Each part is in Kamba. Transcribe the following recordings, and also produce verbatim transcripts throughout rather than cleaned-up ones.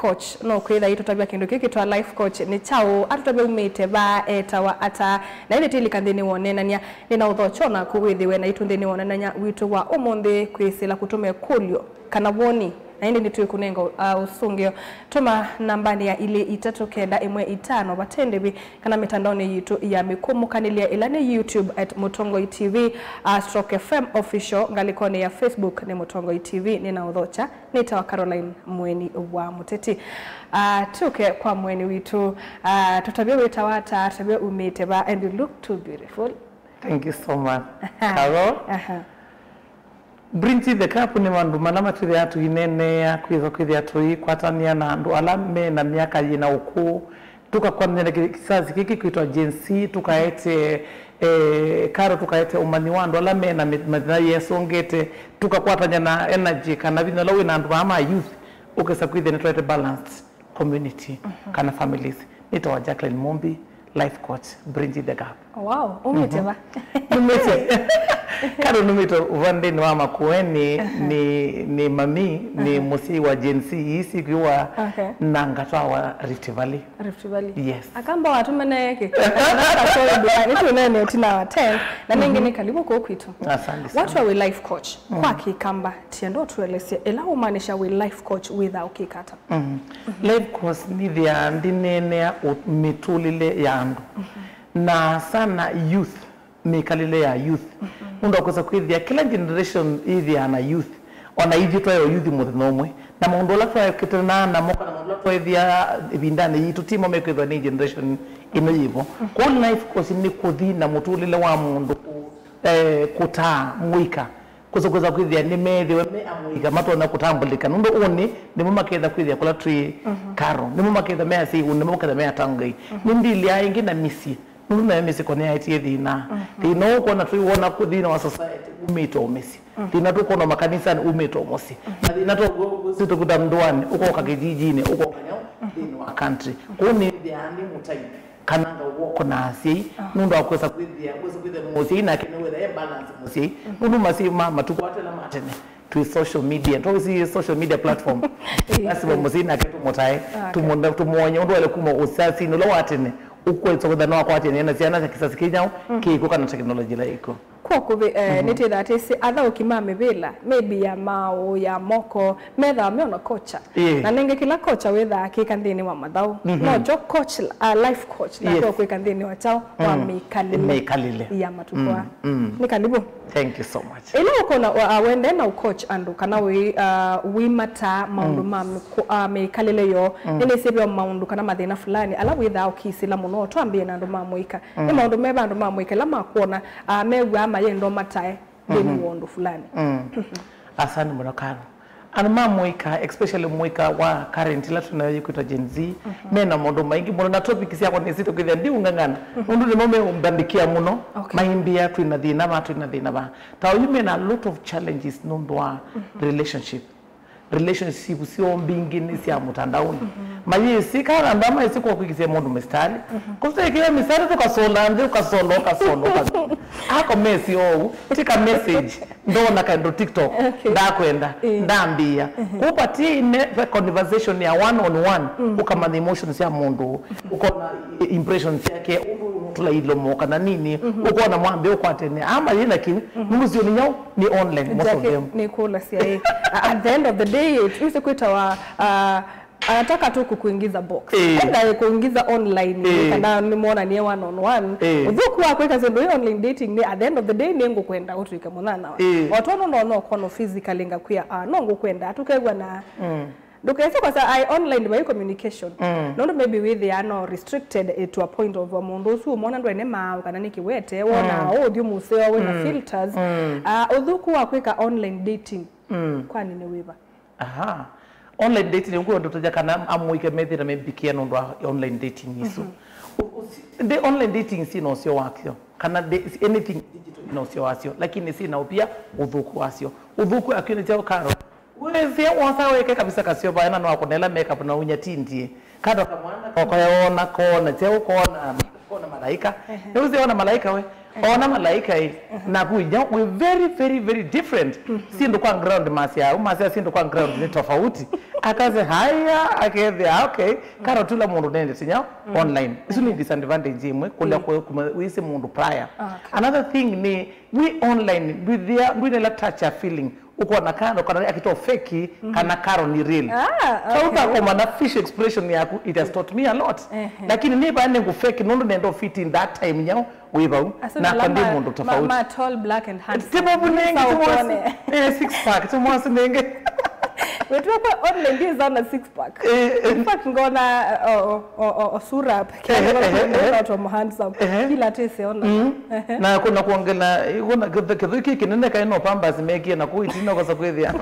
coach, no kwĩtha itũtavya kĩndũ kĩu kĩtwa life coach nĩ kyaũ, atũtavya umĩte va, etawa ata, na ĩndĩ tilika nthĩnĩ wa ũneenany'a. Nĩ na ũthokyo naku wĩthĩwe naitũ nthĩnĩ wa ũneenany'a witũ wa ũmũnthĩ kwĩsĩla kũtũma ĩkũlyo kana woni, na ĩndĩ nĩtwĩkũnenga, uh, ũsũngĩo. Tũma nambanĩ ya ilĩ itatũ kenda ĩmwe itano vate ndĩvi, kana mĩtandaonĩ yitũ ya mĩkũmũkanĩlya, ĩla nĩ YouTube at Mũtongoi T V, uh, stroke F M Official, ngalĩkonĩ ya Facebook nĩ Mũtongoi T V. Nĩ na ũthokya, nĩtawa Caroline Mweni wa Mũteti. Uh, tũke kwa mweni witũ, uh, tũtavye wĩtawa ata, tavya umĩte va, and you look too beautiful. Thank you so much, Carol. Aha. Bridging the gap nĩ maũndũ mala matwĩthĩaa tũineenea, kwĩthwa kwĩthĩa tũikwatany'a na andũ ala me na myaka yĩ na ũkũũ, tũkakwanany'a na kĩ-, kĩsasi kĩkĩ kwĩtwa Gen Z, tũkaete, eh, karo, tũkaete ũmanyi wa andũ ala me na mĩ-, mathĩna yĩasongete, tũkakwatany'a na energy kana vinya ũla wĩ na andũ aa ma youth, ũkesa kwĩthĩa nĩtwaete balance community, mhm, kana families. Nĩtawa Jacqueline Mumbi, life coach, Bridging the Gap. Wow, umĩte va? Numĩte. Kando numĩte ũvandĩnĩ wa Makueni, aha, nĩ, nĩ mami, nĩ, aha, mũsyai wa Gen Z ii sikwĩwa, okay, na ngatwawa Rift Valley. Rift Valley. Yes. Akamba watũmene kĩ? Nĩtũnene tina wa ten, na ningĩ, mhm, nĩ karibu kũu kwitũ. Asante sana. Watu wa life coach, mm, kwa Kĩkamba, tienda ũtũelesye ĩla ũmaanisha wĩ life coach wĩthaa ũkĩka ata? Mm. Life course nĩthĩaa ndĩneenea ũ-, mĩtũlĩle ya andũ. Na sana youth, mĩkalĩle ya youth. Nũndũ wa kwĩsa kwĩthĩa kĩla generation yĩthĩaa na youth, ona ithyĩ twaĩ o youth mũthenya ũmwe. Na maũndũ ala twekĩtanaa namo, kana maũndũ ala tweethĩa ĩvindanĩ yitũ, timo mekwĩthwa nĩ generation ĩno yĩvo. Kwoou life course nĩ kũthi na mũtũlĩle wa mũndũ kũ-, eh, kũtaa mũika. Kũsa kwĩsa kwĩthĩa nĩmeethĩwe me amũika matonya kũtambũlĩka, nũndũ ũnĩ nĩmo maketha kwĩthĩa kũla twĩ, mhm, karo, nĩmo maketha me asyai ũnĩ, nĩmo maketha me atangĩĩi. Mhm. Nĩndilĩaa ĩngĩ na mĩsyĩ, nũndũ nayo mĩsyĩ ko nĩyaetie thĩna. Mhm. Thĩna ũũ ũkwona twĩwona kũ thĩna wa society umĩte o mĩsyĩ. Mhm. Thĩna tũkwona makanisanĩ umĩte o mũsyĩ. Mhm. Na thĩna tũkwona ndũanĩ, ũkoka kĩjijinĩ, ũkoka nyaũ, mhm, thĩnĩ wa country. Kwoou nĩthĩaa nĩ mũtai. Kana ngaw'oko na asyai, aha, nũndũ wa kwĩsa kwĩthĩa, kwĩsa kwĩthĩa mũsyai nake nĩwĩtha e balance mũsyai. Mhm. Nũndũ masyai ma matukũ atela ma tene, twĩ social media, twawĩsi social media platform. Ĩĩ. Lasima mũsyai nake tũmũtae, okay, tũmũ-, tũmwony'e ũndũ waĩle kuma ũsasinĩ ũla wa tene, ũkwĩsa kwĩthĩa no akwatĩanĩa na syana sya kĩsasi kĩnyaũ, mhm, kĩkw'o kana teknolojĩ ĩla ĩkw'o. Kwa ũkuvĩ, eh, mhm, nĩtwĩthaa twĩsĩ athaũki ma mĩvĩla, maybe ya maaũ, ya moko, methaa meona kocha. Ĩĩ. Na nenge kĩla kocha wĩthaa akĩka nthĩnĩ wa mathaũ. Mhm. Nocho coach, uh, life coach, na, yes, kwĩka nthĩnĩ wa kyaũ wa, mm, mĩkalĩle, mĩkalĩle ya matukũ aa. Mm, mm. Nĩ karibu. Thank you so much. Ĩla ũkona, uh, wende na ũcoach andũ kana wĩ, uh, wĩmataa maũndũ, mm, ma mĩkũ-, uh, mĩkalĩle yoo, mm, nĩnĩsĩ ve maũndũ kana mathĩna fulani ala wĩthaa ũkisĩla mũno, twambĩe na andũ ma mũika. Nĩ, mm, maũndũ meva andũ ma mũika ĩla makwona, ah, mew'aa mayenda ũmatae nthĩnĩ, mhm, wa ũndũ fulani? Mm. Asante mũno Karo. Andũ ma mũika, especially mũika wa current ĩla twĩnayo yĩkwĩtwa Gen Z, mhm, mena maũndũ maingĩ mũno, na topic syakwa nĩsito kwĩthĩa ndiũng'ang'ana, mhm, nũndũ nĩmo meũmbandĩkĩa mũno, okay, maimbĩa twĩna thĩna va, twĩna thĩna va. Ta oyu mena a lot of challenges nũndũ wa, mhm, relationship. Relationship syoo mbingĩ nĩ sya mũtandaonĩ. Mhm. Mayĩsĩ, kana andũ aa mayĩsĩ kwa kwĩkĩsya mũndũ mĩsitari. Mhm. Kũsĩkĩa mĩsitari, tũkasola nthĩ, ũkasola, ũkasola, ũkasola. Ako mesi oou, tika message, ndona kaĩndũ TikTok, okay, ndakwenda, ĩĩ, ndambĩĩa. Mhm. Kũu patie ine, the conversation ya one on one, mm, ũkamanya emotions sya mũndũ, ũkona impressions syake, ũndũ ũtũla ilomo kana nini, mhm, ũkona mwambĩ ũkwatene. Ama yĩna kĩu, mhm, nũndũ sio nĩ nyau, nĩ online, most of them. Nĩkũlasya, ĩ. At the end of the day, ĩĩ, twĩsĩ kwĩtawa, ah, anataka tu kukuingiza box. Ĩĩ. Enda kuingiza online, ĩĩ, kana nĩmonanie one on one. Ĩĩ. Ũthũku wa kwĩka syĩndũ ĩ online dating nĩ, at the end of the day, nĩngũkwenda ũtwĩke mũnyanyawe. Ĩĩ. O tondũ no, no ũkona physically ngakwĩa, ah, no ngũkwenda, tũkew'ana. Mm. Ndũkese kwasa ai online vai communication. Mm. Nũndũ maybe wĩthĩaa no restricted, eh, to a point of mũndũ ũsu ũmwona ndwene maaũ kana nĩ kĩwete, wona, mm, ũthyũ mũseo, wĩna, mm, filters. Mm. Ah, ũthũku wa kwĩka online dating, mm, kwani nĩ wĩva? Aha. Online dating nĩkwĩo ndũtũja kana amũika methĩna membikia nũndũ wa online dating isu. Mhm. U-, u-, the online dating sina ũseo wakyo, kana the, anything digital ina ũseo wasyo, lakini sina pia ũthũku wasyo. Ũthũku akyo nĩ kyaũ Karo? Wĩsĩ wosa wĩke kabisa kasyo vaena no akũnela makeup na ũnyatindie. Kando kamwana kokoya wona kona, kyeũ kona, kona malaika. Ehe. Nĩwĩsĩ wona malaika we? Ona malaika ĩ, naku inya wĩ very, very, very different. Syĩndũ kwa ground masya, au masya syĩndũ kwa ground nĩ tofauti. Akaze, "Haya," akethĩa, "Okay, Carol, tula mũndũ nendete nyao online." Isu nĩ disadvantage ĩmwe, kũlea kũ-, kuma wĩsĩ mũndũ prior. Okay. Another thing nĩ, wĩ online, ndwĩthĩa, ndwĩnela touch ya feeling. Ũkona Carol kana akĩtwa fake, kana Carol nĩ real. Ah, okay. Kau kakomana facial expression yaku, it has taught me a lot. Ehe. Lakini nĩ vaa nĩngũ fake nũndũ nenda fit in that time nyao wĩ vau. Asu nakwa ndi ma-, mũndũ ma-, tofauti. Ma tall, black and handsome. Tivo vunenge, sawa, timwasi. Kuone. Eh, six pack, timwasi nenge. Wetu kwa online ndi sana six pack. Eh, eh. In fact, ngona, uh, o, o, o, o sura peke. Eh, eh, eh, eh. Ngona watu wa handsome. Eh. Kila tese ona. Mm. Ehe. Na kuna kuongela, kuna kithu, kithu kiki kinene kai no Pampers mekie na kuitina kosa kwithia.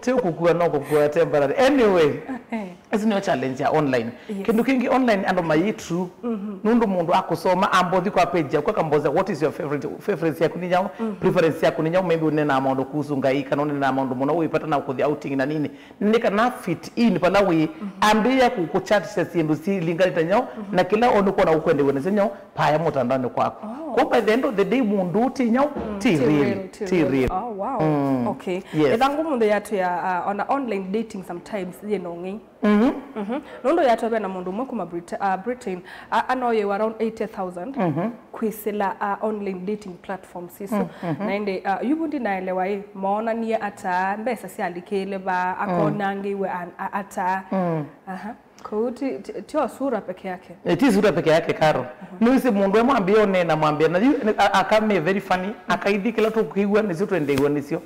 Ti kukua no kukua temporary. Anyway. Eh. Isu nĩyo challenge ya online. Yes. Kĩndũ kĩngĩ online andũ mayĩ true. Nũndũ mũndũ akusoma, ambothi kwa page yaku, akamboza, "What is your favorite, favorites yaku nĩ nyaũ? Preference yaku nĩ nyaũ?" Maybe ũnenaa maũndũ kuhusu Ngai, kana ũnenaa maũndũ mũno wĩpata na kũthi outing na nini. Nĩ kana fit in pala wĩ, ambĩĩa kũkuchatisha syĩndũ silinganĩte nyaũ, na kĩla ũnũkwona ũkwendewe nasyo nyaũ, paya mũtandaonĩ kwaku. Oh. Kwa by the end of the day, mũndũ ti nyaũ, ti real, ti real. Oh, wow. Okay. Yes. Ĩthangũ mũndũ yatwĩa, uh, ona online dating sometimes yĩna ũng'ei. Mhm. Nũndũ yatwa ve na mũndũ ũmwe kuma Brit-, uh, Britain, a-, anoyewa around eighty thousand kwĩsĩla, uh, online dating platforms isu. Na ĩndĩ, uh, yu vu ndinaelewa ĩ, moonanie ata, mbesa syalikĩle va, akonangĩiwe an-, a-, ata. Aha. Kũu ti, ti, ti o sura peke yake. Eh, ti sura peke yake, Carol. Nĩwĩsĩ mũndũ e mwambie ũneena, mwambie na yu, a-, aka me very funny, akaithi kĩla tũkwĩw'a nĩsyo twendeiwe nĩsyo.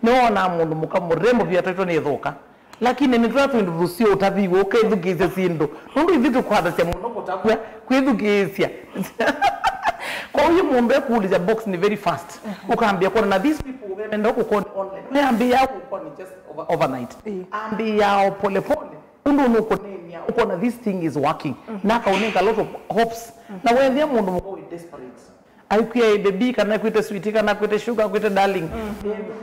Nĩwonaa mũndũ mũka mũrembo vyũ ataitwe nĩ thũka. Lakini nĩtũla twĩndũ tũsio ũtaviw'e, ũkethukĩĩsya syĩndũ. Nũndũ ithyĩ tũkwatasya mũno kũtavw'a, kwĩthukĩĩsya. Kwa hiyo mũndũ ekũũlĩsya box nĩ very fast. Ũkambĩa kuona na these people we menda kũkoni online. Weyambĩĩa kũkoni just over, overnight. Ambĩĩa o pole pole. Ũndũ nũkũneenea, ũkona this thing is working. Na akaũnenga a lot of hopes. Na wethĩa mũndũ mũka wĩ desperate. Aikwĩa, "Hey, baby," kana akwĩte sweetie, kana akwĩte sugar, akwĩte darling.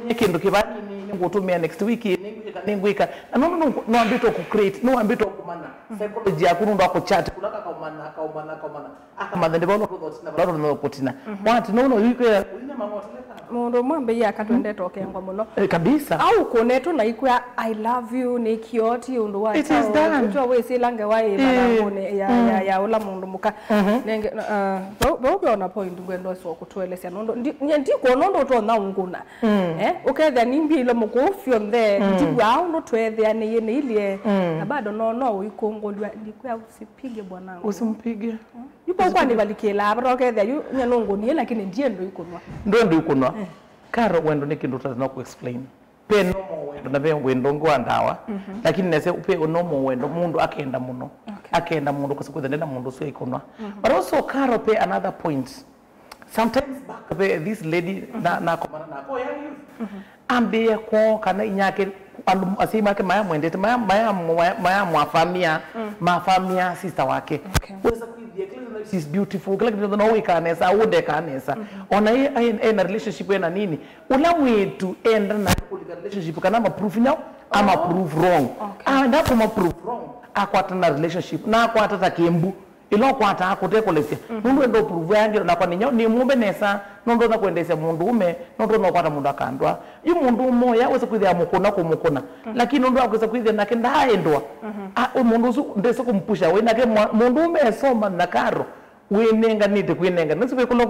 Nĩ kĩndũ kĩva nini nĩngũtũmĩa next week, nĩngwĩka, nĩngwĩka. Na nũndũ nũ-, nĩwambĩtwe kũ create, nĩwambĩtwe kũmanya. Psychology yaku nũndũ wa kũchat, kũla kakaumana, kaumana, kaumana. Akamanya ndĩva ũla tũthootina, vala tũna kũtina. Wati, no, no, you can, you never want to let her. Mũndũ ũmwe ambĩie akatwendete ũkengwa mũno. Eh, kabisa. Au kũnetũ na ikwĩa, "I love you," nĩ kĩo, ti ũndũ wa It is done. Ũtwa wĩsĩla ngewa ĩ mathangũnĩ ya, ya, ya ũla mũndũ mũka. Nenge, uh, vau, vau ve ona point ngwenda ũsĩ wa kũtũelesya. Nũndũ, ndi, nye ndikwona ũndũ ũtonya ũngũna. Eh, ũkethĩa nimbie ilo mũkũũ fyonthe, ndiw'aa ũndũ tweethĩanĩie nĩ ilie. Na bado no, no ũikũngũlw'a, ndikwĩa usipige bwanangu. Usimpige. Yu pau kwani valikĩlaa vata ũkethĩa yu nye nũngũnie lakini ndiendwa ikũnwa. Ndwendwa ikũnwa. Eh. Carol, wendo nĩ kĩndũ ũtatonya kũ explain. Ve normal wendo na ve wendo ũngĩ wa ndawa. Lakini nese ve normal wendo mũndũ akenda mũno. Okay. Akenda mũndũ kũsa kwĩtha ndena mũndũ ũsu aikũnwa. But also Carol, ve another point. Sometimes back ve this lady na, nakomana nako young youth. Ambĩĩa kwoo kana inyake, andũ, asyai make mayamwendete, maya, maya, maya, mayamwafamia, mafamia sister wake. Okay. Wesa kwĩthĩa kĩla kĩndũ she's beautiful, kĩla kĩndũ no wĩkaa nesa, au ndekaa nesa. Ona e, e, e na relationship ena nini, ũla mwĩĩtu enda na kũlika relationship kana ama prove nyau, ama prove wrong. Okay. Aenda kuma prove wrong, akwata na relationship, na akwata ta kĩmbu. Ĩla ũkwataa kũtekũlesya, nũndũ enda ũprove yangĩ, nakwa nĩ nyau, nĩ mũmbe nesa, nũndũ na kwendeesya mũndũ ũme, nũndũ no kwata mũndũ akandwa. Yu mũndũ ũme ũya wesa kwĩthĩa mũkũna kũmũkũna, lakini nũndũ akwĩsa kwĩthĩa nake ndaaendwa, a, ũ mũndũ ũsu ndesa kũmpusha wĩ nake mwa-, mũndũ ũme esoma na Carol, wĩnenganĩte kwĩnenga. Nĩsu wĩkũlwa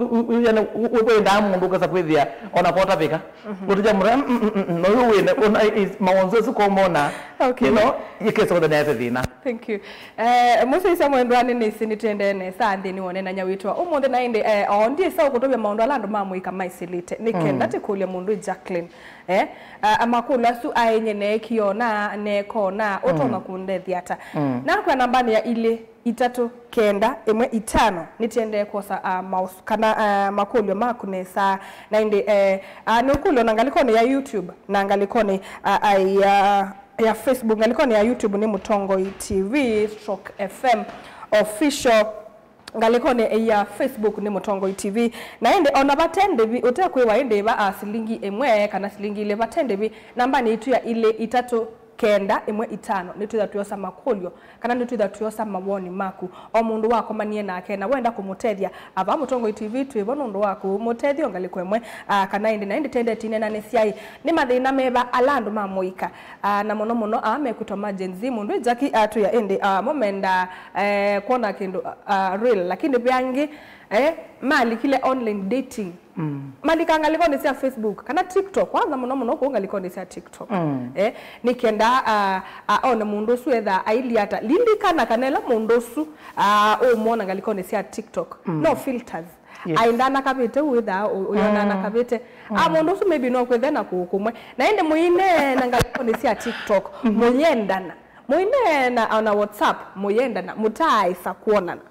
wĩwendaa mũndũ ũkesa kwĩthĩa ona kotavĩka. Gũtũja mũra, mm, mm, mm, mm, no yu wĩne, ona is, mawonzo asu komona. Okay. You know, ikesa kũthanĩate thĩna. Thank you. Eh, mũsyaĩĩsya mwendwa, nĩnĩsĩ nĩtwendee nesa nthĩnĩ wa ũneenany'a witũ wa ũmũnthĩ, na ĩndĩ, eh, o ndyĩsa ũkũtũvya maũndũ ala andũ ma mũika maĩsĩlĩte. Nĩ kenda tĩkũlya mũndũ Jacqueline, eh, a, a makũlyo asu aĩ nye neekie ona, neeka ona, ũtonya kũndethya ata? Nakwĩa nambanĩ ya ilĩ, itatũ, kenda, ĩmwe, itano, nĩtĩendee kwosa, a, maũs-, kana, a, makũlyo maku nesa. Na ĩndĩ, eh, a, nĩũkũlyo na ngalĩkonĩ ya YouTube, na ngalĩkonĩ, a, a, ya ya Facebook, ngalĩkonĩ ya YouTube nĩ Mũtongoi T V stroke F M Official. Ngalĩkonĩ ya Facebook nĩ Mũtongoi T V. Na ĩndĩ ona vate ndĩvi, ũtekwĩwa ĩndĩ va a silingi ĩmwe kana silingi ilĩ, vate ndĩvi, nambanĩ itũ ya ilĩ, itatũ, kenda ĩmwe itano. Nĩtwĩtha tũyosa makũlyo, kana nĩtwĩtha tũyosa mawoni maku. O mũndũ wakomanie nake na wenda kũmũtethya, ava Mũtongoi T V twĩvo nũndũ waku. Mũtethyo ngalĩko ĩmwe, ah, kana ĩndĩ na ĩndĩ tendeti nena nĩ syai. Nĩ mathĩna meva ala andũ ma mũika, ah, na mũno mũno aa mekwĩtwa ma Gen Z? Mũndũ ĩ Jackie atwĩa ĩndĩ, ah, mo menda, eh, kwona kĩndũ, ah, real, lakini ve angĩ, eh, malikile online dating. Mm. Malika ngalĩkonĩ sya Facebook kana TikTok, kwanza mũno mũno kũu ngalĩkonĩ sya TikTok. Mm. Eh, nĩ kenda, ah, ah, one mũndũ ũsu ethaa aili ata. Lilikana kana ĩla mũndũ ũsu, ah, ũmwona ngalĩkonĩ sya TikTok, mm, no filters. Yes. Ai ndanakavĩte, ũyũ wĩthaa, ũ-, ũyũ mm, ndanakavĩte. Mm. Ah, mũndũ ũsu maybe no kwĩthe na kũũ kũmwe. Na ĩndĩ mũineena ngalĩkonĩ sya TikTok, mm-hmm, mũyendana. Mũineena ona WhatsApp, mũyendana, mũtaaĩsa kwonana.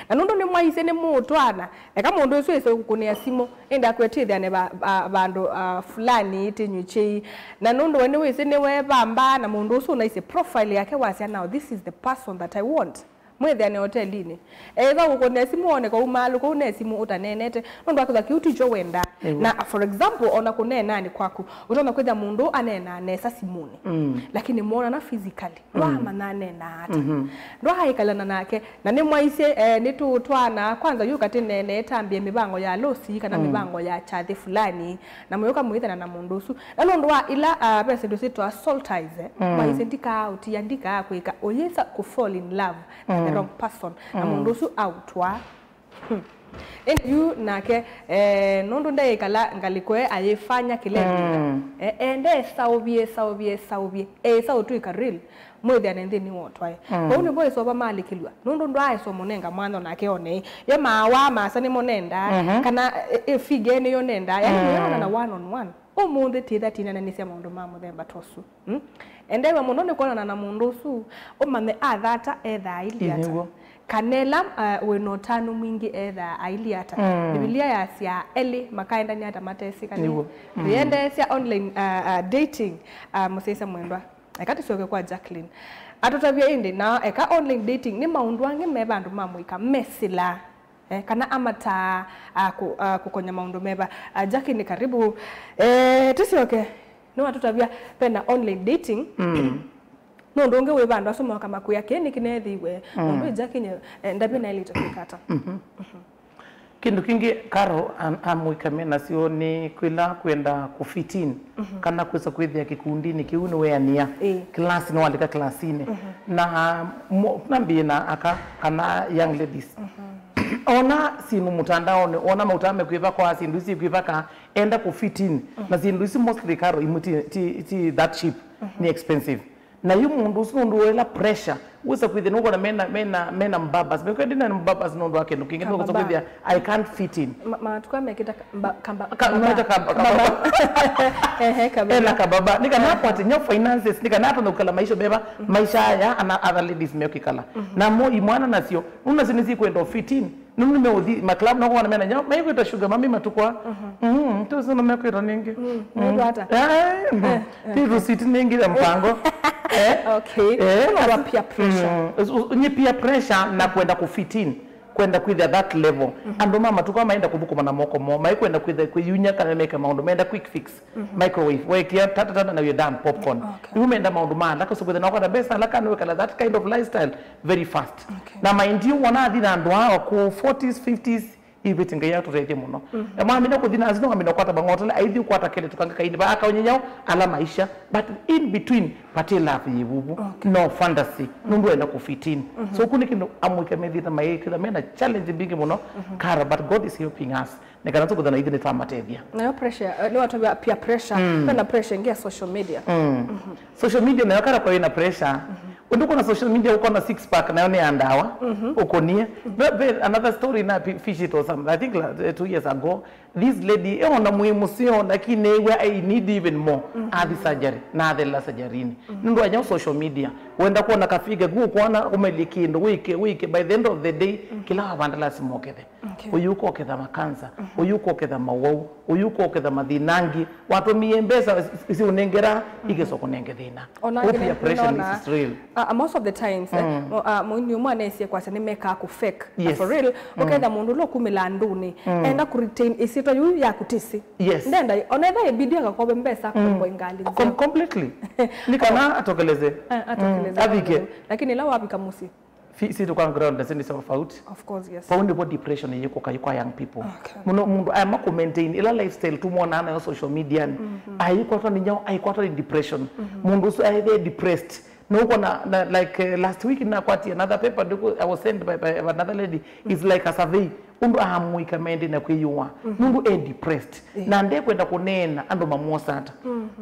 Na nũndũ nĩmwaisye nĩmũũtwaana, eka mũndũ ũsu ĩse kũkũnĩa simũ, ĩndĩ akwetĩthĩane va-, va-, vandũ, ah, fulani, ĩtĩnyũ kyei. Na nũndũ we nĩwĩsĩ nĩwe vamba, na mũndũ ũsu ũnaisye profile yake, wasya, "Now, this is the person that I want." Mwĩthĩane hotelinĩ. Ethwa kũkũnĩa simũ wone kwa umaalu, kũu ne simũ ũtaneenete, nũndũ akwĩthwa kĩu tikyo wendaa. Nĩw'o. Na, for example, ona kũneenanĩ kwaku, ũtonya kwĩthĩa mũndũ aneenaa nesa simũnĩ. Mm. Lakini mwonana physically, mm, ndwaamanya aneenaa ata. Mhm. Ndwaaĩkalana nake, na nĩmwaisye, eh, nĩtũũtwaana, kwanza yu katĩ nene ĩtambie mĩvango ya losi kana, mm, mĩvango ya kyathĩ fulani, na mũyũka mũithana na mũndũ ũsu. Na nũndũ wa ila, ah, ve syĩndũ syĩtwa soul ties, eh, mm, mwaisye ndikaa ũtia, ndikaa kwĩka, ũyĩsa kũ fall in love na the, mm, wrong person, na, mm, mũndũ ũsu aũtwaa. Hmm. Ĩndĩ yu nake, eh, nũndũ ndeĩkala ngalĩko ĩ ayĩfanya kĩla ĩvinda. Mm. Eh, ende esaũvye, esaũvye, esaũvye, eĩsa ũtw'ĩka real, mwĩthĩane nthĩnĩ wa ũtwae. Mm. Kwoou nĩvo ĩsova malĩkĩlw'a, nũndũ ndwaaĩsa ũmũnenga mwanya nake one. Yo maawa, maasa nĩmo nendaa, mhm, kana, eh, eh, figure nĩyo nendaa. Yaani, mm, mũyonana one on one. Ũmũnthĩ tĩtha tinananĩsya maũndũ ma mũthemba ta ũsu. Mm? Endeew'a mũno nĩ kwonana na mũndũ ũsu, ũmanye athata ethaa aili ata. Nĩw'o. Kana ĩla, uh, wĩ na ũtanu mwingĩ ethaa aili ata. Mm. Mbivilia yasya elĩ makaendany'a ata matesĩkanie. Nĩw'o. Mm. Tũiendeesya online, uh, uh, dating, uh, mũsyaĩĩsya mwendwa. Eka tũsyoke kwa Jacqueline. Atũtavye ĩndĩ, na eka online dating nĩ maũndũ angĩ me vandũ ma mũika mesĩlaa. Eh, kana amataa, ah, kũ-, ah, kũkonya maũndũ meva. Ah, Jackie, nĩ karibu. Eh, tũsyoke, nĩwatũtavya vena online dating. Mm. Nũndũ ũngĩ wĩ vandũ asu moka makwĩa, "Kĩĩ nĩkĩneethĩiwe." Mm. Mũndũ ĩ Jackie nye, eh, ndavye naĩlĩte kwĩka ata? Mhm. Mhm. Kĩndũ kĩngĩ, Carol, an-, amũika me nasyo nĩ kwĩla kwenda kũ fit in, mhm, kana kwĩsa kwĩthĩa kĩkundinĩ kĩu nĩweanĩa. Ĩĩ. Class nĩwalika classinĩ. Mhm. Na mo-, nambĩĩe na aka kana young ladies. Mhm. Ona syĩndũ mũtandaonĩ, ona mautaa mekwĩvaka, syĩndũ isu ikwĩvaka, enda kũ fit in. Mhm. Na syĩndũ isu mostly, Carol, imwe ti, ti, ti that cheap, mhm, ni expensive. Na yu mũndũ ũsu nũndũ wa ĩla pressure, wĩsa kwĩthĩa nũkwona mena, mena, mena mbabas. Mekwe ndina mbabas nũndũ wa kĩndũ kĩngĩ, nũkwĩsa kwĩthĩa, "I can't fit in." Ma-, matukũ aya mekĩta ka-, mba-, kamba-, ka-, kamba-, meta kamba-, kamba-, kamba-, ehe, kamba-, ena kambaba. Nĩ kana akwate nyo finances, nĩ kana atonye kũkala maisha meva, mhm, maisha aya ana other ladies mekwĩkala. Mhm. Namo imwana nasyo, nũndũ nasyo nĩsikwenda fit in. Nũndũ meũthi ma club no kwona mena nyo, mekwĩta sugar mami matukũ aa. Mhm. Mhm, tũsĩ no mekwĩta nĩngĩ. Mm, mekwĩta ata? Eh, eh, ti receipt nĩngĩ ya mpango. Eh? Okay. Eh, nũndũ wa peer pressure. Mm, us-, us-, nye peer pressure na kwenda kũ fit in. Kwenda kwĩthĩa that level. Mhm. Andũ ma matukũ aa maenda kũthũkũma na moko moo, maikwenda kwĩthĩa kwĩyunya kana meke maũndũ, menda quick fix. Mhm. Microwave, wekia tata tata na you're done, popcorn. Okay. Iu menda maũndũ ma ala, kosa kwĩthĩa na kwata mbesa ala kana wĩkala that kind of lifestyle very fast. Okay. Na mind you, wanathi na andũ aa kũ forties, fifties, ivĩti Ngai atũtethye mũno. Mhm. Na mamina kũthi nazi no amina kwata mang'otole, aithi kwata kele tukanga kaini ba akaunyenyao ala maisha, but in between pate love yivuvu. Okay. No fantasy, nũndũ enda kũ fit in. Mhm. So kuni kindu amwike methita maikitha mena challenge mbingi mũno, mhm, Carol, but God is helping us. Nĩ kana tũkũthana ithyĩ nĩtwamatethya. Nayo pressure, eh, nĩwatavya peer pressure, mm, kwĩna pressure ĩngĩ ya social media. Mm. Mhm. Social media nayo kana kwa wĩna pressure. Mhm. Ũndũ ũkona social media ũkona six pack nayo nĩ ya ndawa, mhm, ũkũnie. Ve, ve another story na pi-, fish it or something. I think la, eh, two years ago, this lady, eh, ona mwĩ mũseo, lakini ĩw'a, "I need even more." Mhm. Athi surgery, na athelela surgery-inĩ. Mhm. Nũndũ wa nyaũ social media, wenda kuona kafiga, ku kuona umelie kindu, wike, wike, by the end of the day, mhm, kila wavanda lazima ũkethe. Okay. Ũyũ ũkoketha makanza, mhm, ũyũ ũkoketha mawau, ũyũ ũkoketha mathĩna angĩ. Watũmie mbesa isi-, isiũnengera, mhm, ikesa kũnenge thĩna. Ona angĩ peer pressure nĩ, nĩnona, is real. Uh, most of the times, eh, mm, mo-, uh, mũini ũmwe anesie kwasya nĩmekaa kũ fake. Yes. For real, mm, ũketha mũndũ ũla ũkumĩla andũnĩ, mm, enda kũ retain ĩsyĩtwa Yu ya kutisi. Yes. Ndenda, ona etha ibidi akakobe mbesa akomboe ngali nzeo. Com-, completely. Ni kana atokeleze. Eh, atokeleze. Mm, avike. Lakini ila wavika mũsyĩ. Fi-, si tuka ground na sindi self out. Of course, yes. Pau ndipo depression yiko kai kwa young people. Okay. Muno mundu aya ma maintain ila lifestyle tumwona nayo social media. Aikwatwa ni nyao, aikwatwa ni depression. Mundu usu aithe depressed. No uko na, na, like, eh, last week nakwatia another paper, I was sent by, by another lady. It's like a survey. Undu amũika mende na kwĩyũa. Nundu e depressed. Na ndekwenda kũneena andũ mamwosata.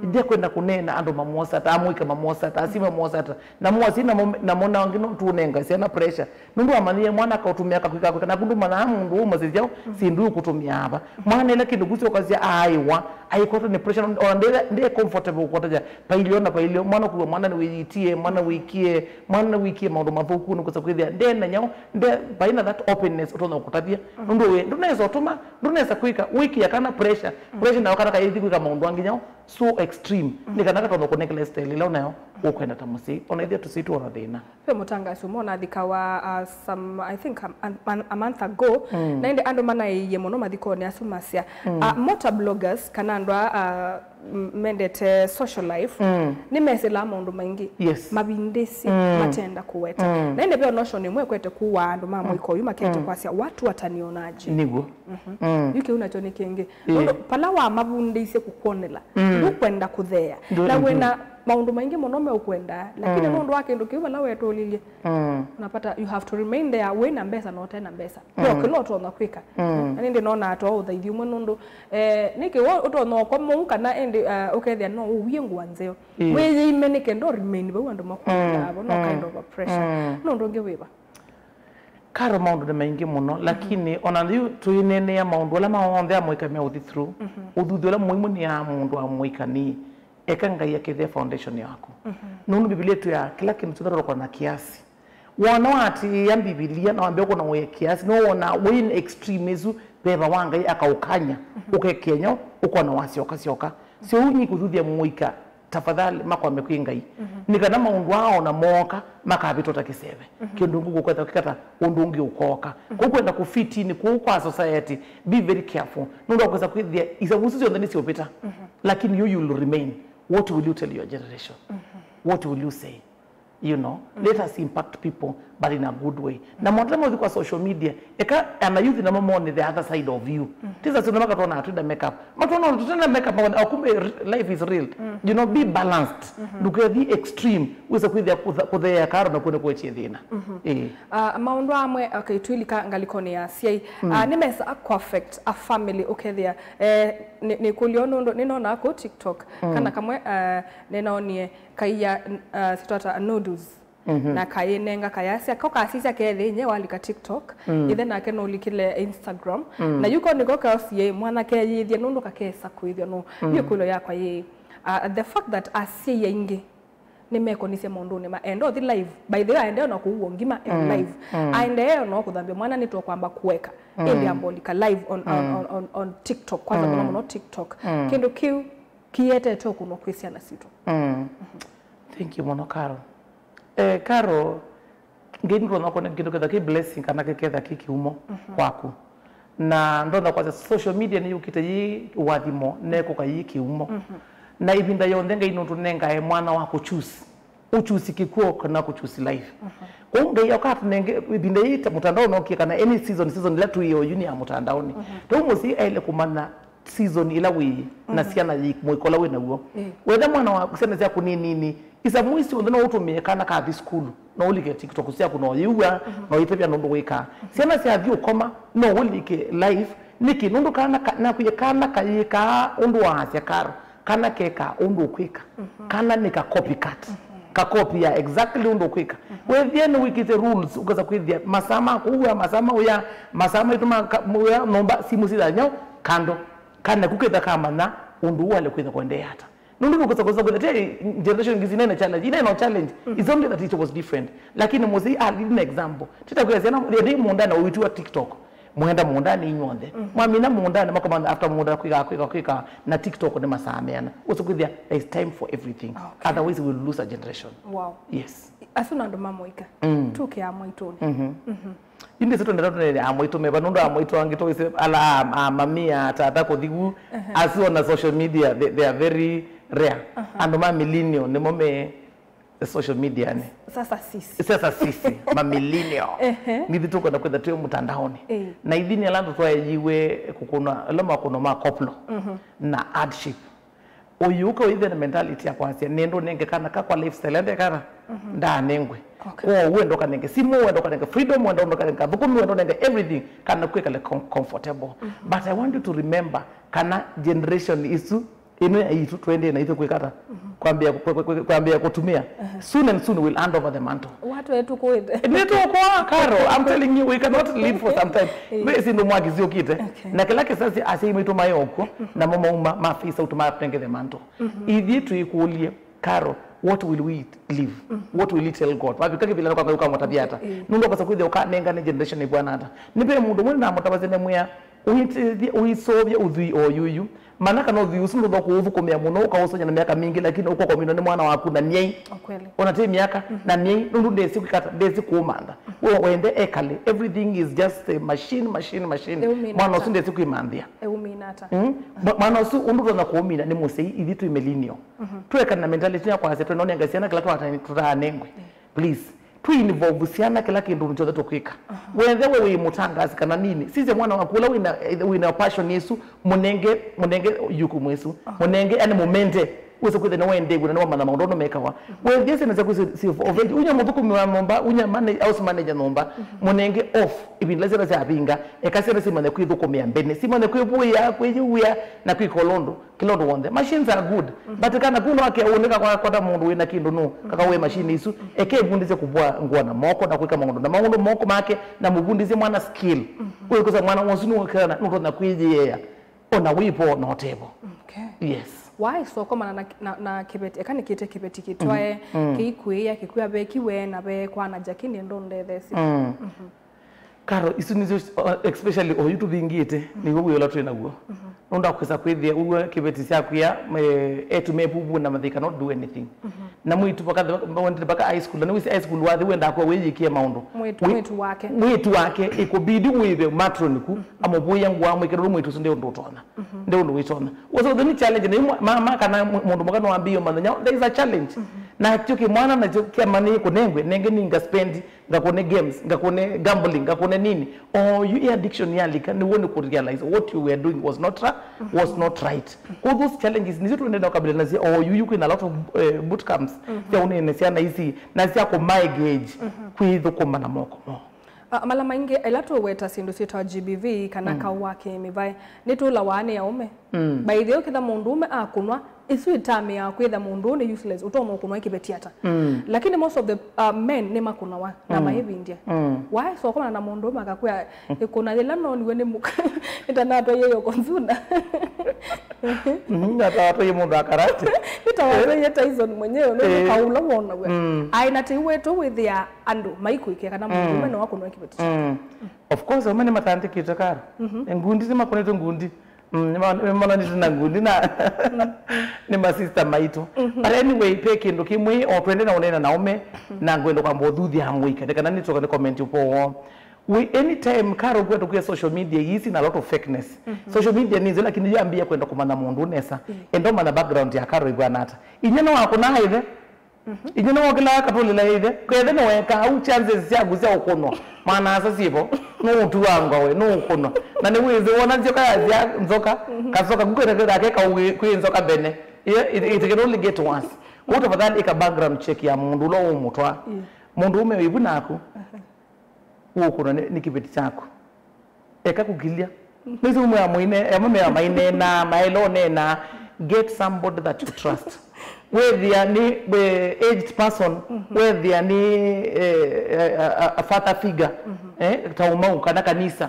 Ndekwenda kũneena andũ mamwosata, amũika mamwosata, asi mamwosata. Na mwasi namo, namo na angĩ no tunenga syana pressure. Nundu amanyie mwana akaũtũmĩa kakwika kwika, na kundu mana mundu umasĩthya sindu ũkũtũmĩa ava. Mwana ila kindu kusi okasya aiwa, aikwata ni pressure, ona nde, nde comfortable kwata ja pailio na pailio, mwana kuwa mwana ni wiyitie, mwana wikie, mwana ni wikie maundu mathuku, ni kusa kwithia nde na nyao, nde paina that openness utonya kutavia. Nundu we ndunaweza utuma, ndunaweza kwika, wikia kana pressure, pressure na kana kayithi kwika maundu angi nyao so extreme, ni kana katonya kunekela style ila unayo ukwenda ta musi, ona ithia tusitu ona thina. Ve mũtangaasi ũmwe ũnathikawa, uh, some, I think, a, a, a month ago, na ĩndĩ andũ manaĩie mũno mathikonĩ asu masya, uh, motor bloggers, kana andũ a, uh, m-, mendete social life, nĩmesĩlaa maũndũ maingĩ. Yes. Mavindĩsĩ matenda kũweta. Na ĩndĩ ve notion ĩmwe ĩkwete kuwa andũ ma mũiko ũyu makete kwasya, "Watu watanionaje?" Nĩguo. Yu kĩu nakyo nĩ kĩngĩ. Nũndũ pala wamavundĩisye kũkwonela, ndũkwenda kũtheea. Na wĩna maũndũ maingĩ mũno meũkwenda, lakini nũndũ wa kĩndũ kĩu vala wetũlilye, unapata you have to remain there, wĩ na mbesa na ũte na mbesa. No kĩla ũtonya kwĩka. Na nĩndĩ nonaa to ũthaithi ũmwe nũndũ, eh, nĩkĩ wo ũtonya ũkwa mũu kana ĩndĩ, uh, ũkethĩa no ũwie ngũa nzeo. Wĩyĩime nĩ kenda ũ remain vau andũ makwonaa vo, no kind of a pressure. Nũndũ ũngĩ wĩva? Karo, maũndũ nĩ maingĩ mũno, lakini ona yu tũineenea maũndũ ala maonthe amũika meũthi through. Ũthuthi ũla mũimũ nĩ ya mũndũ amũika nĩ eka Ngai akĩthĩa foundation yaku. Nũndũ Biblia ĩtwĩa kĩla kĩndũ kyonthe tũtoka na kiasi. Wona watĩĩa Biblia na wambĩa ũkona wĩ kiasi, no wona wĩ in extreme ĩsu, veva wa Ngai akaũkanya, ũkekenya, ũkona wasyoka syoka. Syo ũnyi kũthuthya mũika, tafadhali makwame kwĩ Ngai. Nĩ kana maũndũ aa ona mooka, makavĩtwa ta kĩseve. Kĩndũ ũngĩ gũkwetha kĩkata, ũndũ ũngĩ ũkooka. Kũu kwenda kũfitini kũu kwa society, be very careful. Nũndũ wa kwĩsa kwĩthĩa isavu isu syonthe nĩsyũvĩta. Lakini you, you'll remain. What will you tell your generation? What will you say? You know, let us impact people, but in a good way. Na maũndũ ala mothe kwa social media, eka ana youth namo mone the other side of you. Tisa sio makatona atwenda makeup. Matona tutenda makeup, maona, "Oh, kumbe r-, life is real." You know, be balanced. Ndũkethi extreme. Wĩsa kwĩthĩa kũtha-, kũtheea karo na kuone kwetie thĩna. Eh. Ah, maũndũ amwe, okay, twilika ngalikoni ya asyai. Ah, nĩmesa a affect a family ũkethĩa. Eh, nĩ, nĩkũlyo nũndũ, nĩnonaa kũ TikTok. Kana kamwe, ah, nĩnaonie kaiya, uh, sitwata noodles. Na kayĩnenga kayasya, ko kasisya kethĩ inye walika TikTok, ithe nake nũlikile Instagram. Na yuko nĩko kaosie mwanake yĩthie nũndũ kakesa kwĩthwa no. Yu ĩkũlyo yakwa yĩ, uh, the fact that asyai aingĩ nĩmekonisye maũndũnĩ ma enda ũthi live. By the way, aendee na kũua ngima e live. Aendee na kũthambia mwana nĩtũkwamba kũeka. Ĩndĩ ambolika live on, on, on, on, on TikTok. Kwanza mũno mũno TikTok. Kĩndũ kĩu kĩetete ũkũno kwĩ syana sitũ. Thank you mũno, Carol. Eh, Carol, Ngai nĩtũtonya kũnenga kĩndũ ketha kĩ blessing kana kĩketha kĩ kĩumo kwaku. Na ndonya kwasya social media nĩyũkĩte yĩ ũathimo, nekũka yĩ kĩumo. Na ĩvinda yonthe Ngai nũtũnengae mwana wa kũchoose. Ũchoose kĩkw'ũ kana kũchoose life. Kwoou Ngai akatũnenge ĩvinda yĩ ta mũtandaonĩ ũkie kana any season, season ĩla twĩ yo yu nĩ ya mũtandaonĩ. Tau mũsyai aĩle kũmanya season ĩla wĩ na syana yĩ mũiko ũla wĩ naw'o. Wetha mwana wa syana syaku nĩ nini, isamu isu onthe no ũtũmĩe kana kathi sukulu, no ũlike TikTok syaku no yĩw'a, no itavya nũndũ wĩkaa. Syana syathi ũkoma, no ũlike live. Nĩkĩ? Nũndũ kana ka-, nakwĩe kana kayĩkaa ũndũ waasya Karo, kana kekaa ũndũ ũkwĩka. Kana nĩ ka copycat. Ka copy ya exactly ũndũ ũkwĩka. Wethĩa nĩ wĩkĩte rules, ũkesa kwĩthĩa masaa ma kũua, masaa ma ũya, masaa maitũ ma ka-, ũya, nyũmba, simũ sitha nyau, kando. Kana kuketha kamanya ũndũ ũũ ale kwĩtha kwendeea ata. Nũndũ nũkũsa kũsa kwĩtha, te generation ngĩ sinene challenge, ina ino challenge, it's only that it was different. Lakini mũsyai alili na example. Tita kwĩa syana, yende mũũndanĩ na ũitu wa TikTok. Mwenda mũũndanĩ inyuonthe. Mwamina mũũndanĩ, makomana after mũũnda kwĩka, kwĩka, kwĩka, na TikTok nĩ masaa meana. Ũsu kwĩthĩa, there is time for everything. Okay. Otherwise, we'll lose a generation. Wow. Yes. Asu na andũ ma mũika. Tũkĩa mwaitũnĩ. Indi sitwendete tũnene amwaitũ meva, nũndũ amwaitũ angĩ tũwĩsĩ ala a, a mamia, tata kũthi vu, asu ona social media, they, they are very rare. Andũ ma millennial nĩmo me social media-nĩ. Sasa sisi. Sasa sisi, ma millennial. Ehe. Nithi tũkwenda kwĩtha twĩ mũtandaonĩ. Ĩĩ. Na ithi nĩ ala andũ twaeyiwe kũkũna, ala makũno ma koplo na hardship. Ũyũka ũithe na mentality ya kwasya, nĩndũ nenge kana ka kwa lifestyle, ende kana, ndanengwe. Okay. Kwa wenda ũkanenge simu, wenda ũkanenge freedom, wenda ũkanenge thũkũmi, wenda ũnenge everything, kana kwĩkale com-, comfortable. But I want you to remember, kana generation isu, ĩno ya itũ, twendee na itũ kwĩkata, kwambĩa, kũ-, kũ-, kũ-, kwambĩa kũtumĩa. Soon and soon we'll hand over the mantle. Watu wetu kuite. Nĩtũkwa, Karo, I'm telling you, we cannot live for some time. Ĩĩ. Ve sindu mwaki ziũkĩte. Okay. Na kĩla kĩsasi asyai maitũ maĩ okuo, namo mauma, ma phase out, matenge the mantle. Ithyĩ twĩkũlye, Karo, what will we leave? What will we tell God? Wavika kĩvila kwa Ngai ũkamũtavya ata? Ĩĩ. Nũndũ ũkasa kwĩthĩa ũkanenga nĩ generation ĩvwana ata? Nĩ ve mũndũ ũmwe namũtavasya nĩmwĩa, ũitĩthye, ũisũvya ũthwii o yuyu. Mana kana ũthwii ũsu ndũtho kũũthũkũmĩa mũno, ũkaũsony'a na myaka mingĩ, lakini ũkokomina nĩ mwana waku na nyei. O kweli. Ona ti myaka, na nyei, nũndũ ndesi kwĩkata, ndesi kũũmantha. We wende ekale, everything is just a machine, machine, machine. Mwana ũsu ndesi kwĩmanthĩa. Eumina ata? Mm? Mwa-, mwana ũsu ũndũ tũtonya kũũmina nĩ mũsyai, ithyĩ twĩ millennial. Tweka na mentality ya kwasya, twenonenga syana kĩla tũtanengwe. Please. Tũ involve syana kĩla kĩndũ kyonthe tũkwĩka. Wethe we wĩ mũtangaasi kana nini, sisya mwana waku ũla wĩna, wĩna passion ĩsu, mũnenge, mũnenge yukumu ĩsu. Mũnenge, yani mũmente. Wĩse kwĩthĩa nĩwaendee na nĩwamanya maũndũ no mekawa. Wethĩa syana syaku si, si of age, unya mũthũkũmi wa nyũmba, unya mana-, house manager nyũmba, mũnenge off. Ĩvinda syana syavinga, eka syana simanye kwĩthũkũmĩa mbene, simanye kwĩvũĩa, kwĩyĩw'a, na kwĩka ũla ũndũ. Kĩla ũndũ w'onthe. Machines are good. But kana kuna wake ũnĩka kwa kwata mũndũ wĩna kĩndũ nũ, kaka we machine isu. Eke ĩvundĩsye kũvũa ngũa na moko na kwĩka maũndũ na maũndũ moko make, na mũvundĩsye mwana skill. Wĩkũsa mwana ũsu nũkana nũtonya kwĩyĩea. Ona wĩvo na ũtevo. Okay. Yes. Why so komana na, na, na kĩveti, eka nĩkĩte kĩveti kĩtwae, kĩikwĩĩa, kĩkwĩa vekiwe na ve kwana jakini ndo ndethesye. Karo, isu nĩsyo, uh, especially oyu tũvingĩte, nĩw'o wĩa ũla twĩ naw'o. Nũndũ akwĩsa kwĩthĩa ũw'o kĩveti syakwĩa, eh, etu me vuvu na they cannot do anything. Na mwĩtu mpaka the, wendete mpaka high school, na nĩwĩsĩ high school wathi wendaa kwa wĩyĩkie maũndũ. Mwĩtu, mwĩtu wake. Mwĩtu wake, ikubidi wĩve matron ku, amũvũĩa ngũa mwĩkĩre ũndũ mwĩtu ũsu nde ũndũ ũtonya. Nde ũndũ wĩtonya. Ũsu nĩ challenge, na imwe, mama kana mũ-, mũndũ mũka nĩwambĩĩe mũthenya, there is a challenge. Nakyo kĩmwana nakyo kĩamanyĩe kũnengwe, nenge ninga spend, ngakũne games, ngakũne gambling, ngakũne nini. O yu ĩ addiction yalika, nĩw'o nĩ kũrealize what you were doing was not ra-, was not right. Kwa those challenges, nĩsyo tũendee na kũkabiliana nasyo. O yu, yu kwĩna a lot of, eh, boot camps, sya ũnene syana ici, na sya kũmaengage, kwĩthũkũma na moko moo. Ah, mala maingĩ, ĩla tũweta syĩndũ syĩtawa G B V kana kaũ wa kĩmĩvaĩ, nĩtũlawa nĩ aũme. By the way, ũketha mũndũũme akũnwa, ĩsu ĩtamĩaa kwĩtha mũndũ ũũ nĩ useless, ũtonya ũkũnwa ĩkĩveti ata. Lakini most of the, uh, men nĩmakũnawa na maĩvindya. Waĩ so komana na mũndũũme akakwĩa, ĩkũna yĩla noniwe nĩ mũka, nĩtanatwaie Yokozuna. Natatwaie mũndũ wa karate. Nĩtawatwaie Tyson mwenyewe, nĩ kaũ ũla wonaw'a. Aĩ na tĩu wetu wĩthĩa andũ maikwĩkĩa kana mũndũũme no akũnwa ĩkĩveti ata. Of course, aũme nĩmatandĩkĩtwe, Karo. Ngundi nĩmakũnĩtwe ngundi. Mm, nĩma-, nĩmonanĩtwe na ngundi na nĩ ma sister maitũ. But anyway, pe kĩndũ kĩmwe, o twende na ũneena na aũme, na ngwenda kwamba ũthuthya mũika, nĩ kana nĩtũka nĩ comment ũpo woo. We, anytime, Karo, kwetu kwĩ social media, isi na lot of fakeness. Social media nĩ nzeo, lakini yambia kwenda kũmanya mũndũ nesa. Enda ũmanya background ya Karo ĩvwana ata. Inyia nĩwakũnaa ĩthe? Inyia nĩwokĩlaa akatũlĩla ĩthe, kethe nĩwekaa ũu, chances syaku sya ũkũnwa mwana-a-asa syĩvo, nũũtuangwa we, nũũkũnwa. Na nĩwĩsĩ wona nzoka yasya nzoka, kasoka kukwĩta kethake kaũ kwĩ nzoka mbene. Yeah, it, it can only get worse. Kwoou tafadhali ĩka background check ya mũndũ ũla ũũmũtwaa. Mũndũũme wĩvu naku. Ũũkũnwa nĩ, nĩ kĩveti kyaku. Eka kũkilya. Nĩsĩ umwe amwe ine, amwe mea mainena, maela ũnena, get somebody that you trust. Wethĩa nĩ, eh, aged person, wethĩa nĩ, eh, a, a, a father figure, eh, ta ũmau kana kanisa.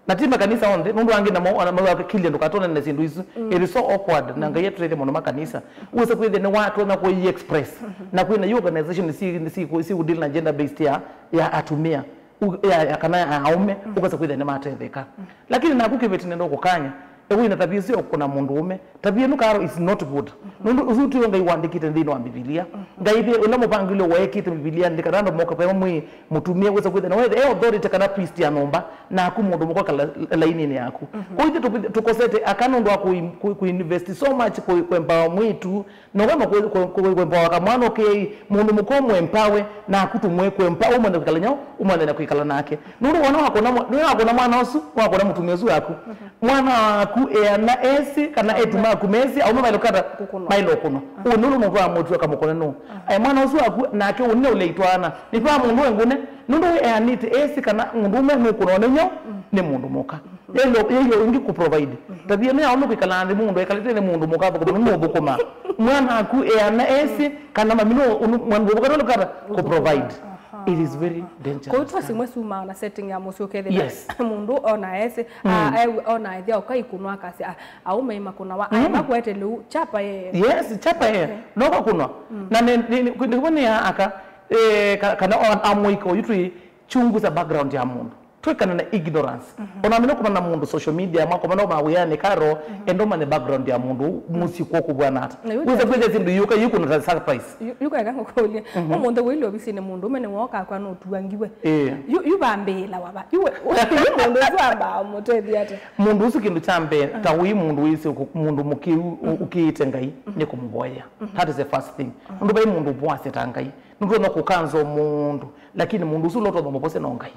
Na ti makanisa onthe, nũndũ angĩ namo ona mauga kĩlya ndũkatonane na syĩndũ isu. It is so awkward, na Ngai atũtethye mũno makanisa. Wĩse kwĩthĩa nĩ watonya kũi express. Na kwĩna yu organization si, si, si deal na gender based ya, ya atumia. U-, ya, ya, kana ya aũme, ũkasa kwĩthĩa nĩmatetheka. Lakini naku kĩveti nenda ũkũkanya, Wĩna tavia ĩsu ya kũkũna mũndũũme, tavia ĩno, Karo, is not good. Nũndũ ũsu tiwe Ngai wandĩkĩte nthĩnĩ wa Mbivilia. Ngai ve ũla mũvangĩlyo weekĩte Mbivilia nĩ kana andũ moke vamwe mwĩ mũtumĩa wĩsa kwĩthĩa na wethe e authority kana priest ya nyũmba, naku mũndũ mũka kala laininĩ yaku. Kwa ithe tũkosete aka nũndũ wa kũ-, kũ-, kũ-invest so much kũ-, kwembawa mwĩtu, na ũkamba kũ-, kũ-, kũ-, kwembawa kamwana ũkei, mũndũ mũka ũmwembawe, naku tũmwe kwemba, ũmwende kwĩkala nyau, ũmwende na kwĩkala nake. Nũndũ wona wakona mwa-, nĩ wakona mwana ũsu, wakona mũtumĩa ũsu waku. Mwana waku eana esi, kana etu maku mesi, aume maile kata, kũkũnwa. Maile ũkũnwa. Ũũ nũndũ mũndũ wa mũtu akamũkũna nũ. Aĩ mwana ũsu waku, nake ũnĩ ũle itwana. Nĩtwa mũndũ engũne, nũndũ wĩ eanĩte esi kana mũndũ ũme nũkũnwa nĩ nyau, nĩ mũndũ mũka. Yĩyo, yĩyo ĩngĩ kũ provide. Tavia nĩ yao nĩ kwĩkala nthĩ mũndũ ekalĩte nĩ mũndũ mũka thũkũma, nĩ mũthũkũma. Mwana waku eana esi, kana mami nũ, mwana mũka nũkata kũ provide. It is very dangerous. Kwa hiyo simwe suma na setting ya mũsyĩ ũkethĩa. Yes. Mũndũ ona esi, a, e, ona ethĩa ũkaikunwa akasya, a, aume imakũnawa, ai makwete lĩu, chapa yeye. Yes, chapa yeye. Okay. No kakunwa. Na nĩ, nĩ, nĩ, nĩ, nĩ ya aka, eh, ka-, kana o-, amũika ũyu tũi chunguza background ya mũndũ. Twĩkana na ignorance. Ona mina kumana na mũndũ social media, mwakomana mawĩanĩ, Karo, enda ũmanye background ya mũndũ, mũsyĩ kw'o kũvw'ana ata. Na yu wĩsa kwĩthĩa syĩndũ iũka, yikũna ta surprise. Yu-, yukaeka ngũkũlye. Ũmũnthĩ wĩile ovisinĩ mũndũ, ũme nĩwooka kwa nũtuangiwe. Ĩĩ. Yu, yu vambĩĩla wava. Yu we, yu mũndũ ũsu ambaa mũtethya ata? Mũndũ ũsu kĩndũ kya mbee, ta wĩ mũndũ wĩsĩ ũkũ-, mũndũ mũkĩu, ũ-, ũkĩĩte Ngai, nĩ kũmũvoya. That is the first thing. Mũndũ vai mũndũ ũvoasya ta Ngai. Nũtonya kũkanza mũndũ, lakini mũndũ ũsu ũla ũtonya mũvosya no Ngai.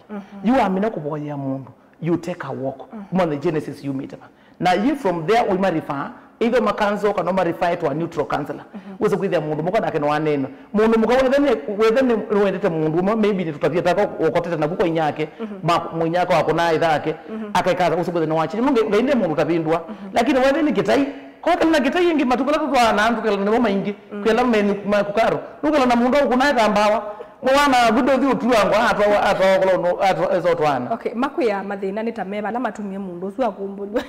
Yu wamina kũvoyea mũndũ, you take a walk. Kuma the Genesis yumĩte va. Na yu from there ũima refer, either makanzo kana ũma refer to a neutral counselor. Wĩsa kwĩthĩa mũndũ mũka nake nĩwaneenwa. Mũndũ mũka wethe nĩ, wethe nĩ, nĩwendete mũndũ ũmwe, maybe nĩ tũtavia taka ũkotete naku kwa inyake, ma, mwinyake wakũnaa ĩthake, akaikaza ũsu kwĩthĩa nĩwachini. Ngai nde mũndũ ũtavindwa. Lakini wethe nĩ kĩtai, Kwa kĩla na kĩtai ĩngĩ, matuku ala tũtwaa na andũ kĩla nĩmo maingĩ, kwĩla menyu makukaro. Nũkĩla na mũndũ ũkũna ĩtambawa. Mwana waku ndothi ũtuangwa, atwawa, atwawa kũla ũno, atwa, esa ũtwana. Okay, makwĩa mathĩna nĩ ta me vala matumie mũndũ ũsu akumbũlwe.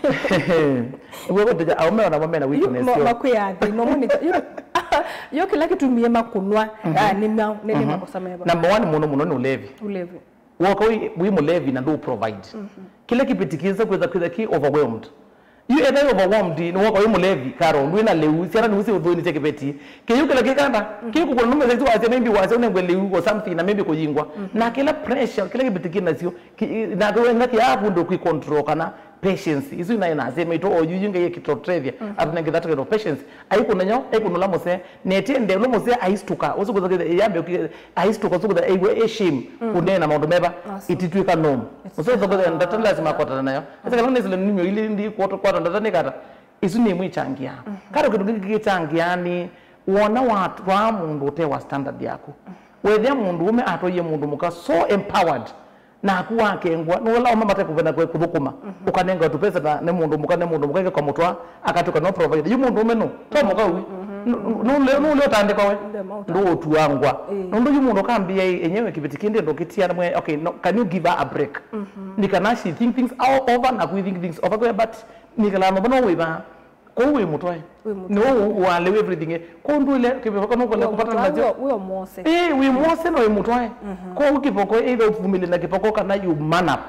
Nĩguo kũtĩkya, aume ona mo mena weakness yo. Makwĩa thĩna ũmwe nĩ ta, yu, yu kĩla kĩtumie makũnwa, ah, nĩ ma-, nĩ, nĩ makosa meva. Number one mũno mũno nĩ ũlevi. Ũlevi. Woka wĩ, wĩ mũlevi na ndũ provide. Kĩla kĩveti kĩsa kwĩtha, kwĩtha kĩ overwhelmed. Yu etha wĩ overwhelmed, nĩ woka wĩ mũlevi, Karo, ndwĩ na lĩu, syana nĩu syĩ ũthũinĩ sya kĩveti. Kĩu kĩla kĩkanda, kĩkũkũna nũme saizi wasya, maybe wasya ũnengwe lĩu or something, na maybe kũyingwa. Na kĩla pressure, kĩla kĩveti kĩ nasyo, kĩ-, na kĩwenga kĩaku ndũ kwĩ control kana patience. Isu naĩ nasema itũ, o yu yu Ngai ekĩtũtethya, atũnenge that kind of patience. Aikũna nyo, aikũna ũla mũsee, nete nde ũla mũsee aistuka, ũsu kũthokethya yambe ũki-, aistuka, ũsu kũthokethya aiwe e shame, kũneena maũndũ meva, ititwĩka norm. Ũsu kũthokethya ndata lazima akwatana nayo. Asa kala nĩsile nimyo ili ndi kwata, kwata ndata nĩkata. Isu nĩ imwe ichangia. Karo kĩndũ kĩngĩ kĩchangia nĩ wona watwaa mũndũ ũte wa standard yaku. Wethĩa mũndũ ũme atwaie mũndũ mũka so empowered, naku wakengwa, nũla ũme mate kũvena kwe kũthũkũma, ũkanenga tũpesa na nĩ mũndũ mũka, nĩ mũndũ mũka ĩke kwa mũtwa, akatũka no provider. Yu mũndũ ũme nũ, to mũka ũu. Nũle, nũle ũtandĩkwa we. Ndũũtuangwa. Nũndũ yu mũndũ kambia enyewe kĩveti kĩndĩ ndũkĩtia mwe, okay, no, can you give her a break? Nĩ kana she think things o-, over, na kũi think things over kwe, but nĩkala mũvano wĩva. Kwoou wĩ mũtwae. Wĩ mũtwae. Nĩ ũũ walĩwe everything. Kwoou ndũĩle kĩvoko nũkũle kũvata nasyo. Wĩ mũtwae, wĩ omose. Ĩĩ, wĩ mose na wĩ mũtwae. Kwoou kĩvoko either ũvumile na kĩvoko kana you man up.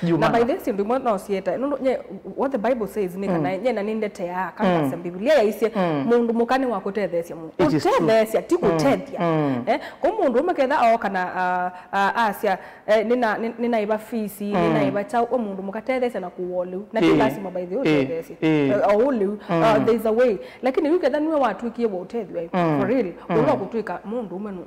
You man up. Na by the way, syĩndũ imwe no sieta. Nũndũ nye, what the Bible says nĩ kana nye na nĩndetea, kana Biblia yaisye, mũndũ mũka nĩ wa kũtetheesya mũndũ. It is true. Kũtetheesya, ti kũtethya. Eh, kwa mũndũ ũme ketha ooka na, ah, ah, asya, Eh, nĩna-, nĩ-, nĩnaĩva fees, nĩnaĩva kyaũ, we mũndũ mũka tetheesya na kũwoleu. Na ti lazima, by the way, ũtetheesye. Eh, o ũleu. Uh, there is a way. Lakini yu ketha nĩwe watwĩkie wa ũtethw'a, for real, ũla ũkũtwĩka mũndũ ũme nũ.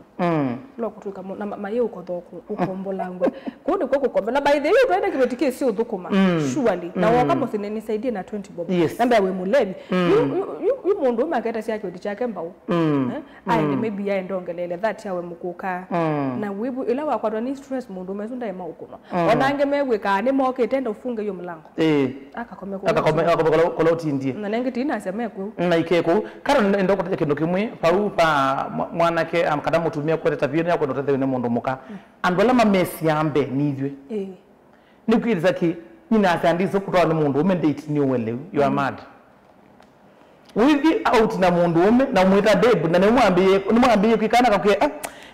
Ũla ũkũtwĩka mũ-, na ma-, mayĩ ũkotha ũkũ-, ũkombolangwe. Kũu nĩkw'o kũkombola. Na by the way, twaenda kĩveti kĩsĩ ũthũkũma. Surely. Na woka mũsyĩ nĩ nisaidie na twenty bob. Yes. Na mbea wĩ mũlevi. Yu, yu, yu, yu mũndũ ũme aketa sya kĩveti kyake mbau. Eh? Aende maybe aende ongelele that yawe mũkũka. Na wivu, ila wakwatwa ni stress, mũndũ ũme ũsu ndaĩ maũkũnwa. Ona angĩ mew'ĩkaa nĩ mokĩte, enda ũfunge hiyo mlango. Eh. Akakome kũu. Akakome, akakome kũla, kũla ũtindie. Na nengĩ tinasya me kũu. Na ike kũu. Karo nĩ, nĩ ndokũteja kĩndũ kĩmwe, pau pa mwa-, mwanake, am, kana mũtumia kwete tabia ya kwenda ũtethewe nĩ mũndũ mũka. Andũ ala mamesya mbe nĩ ithyĩ. Eh. Nĩkwĩthĩsa kĩ, nyina asandĩsĩ kũtwawa nĩ mũndũ ũme date nĩ ũweleu. You are mad. Wĩthi out na mũndũ ũme na ũmwĩta babe, na nĩmwambĩĩe, nĩmwambĩĩe kwĩkana kakũe, ah,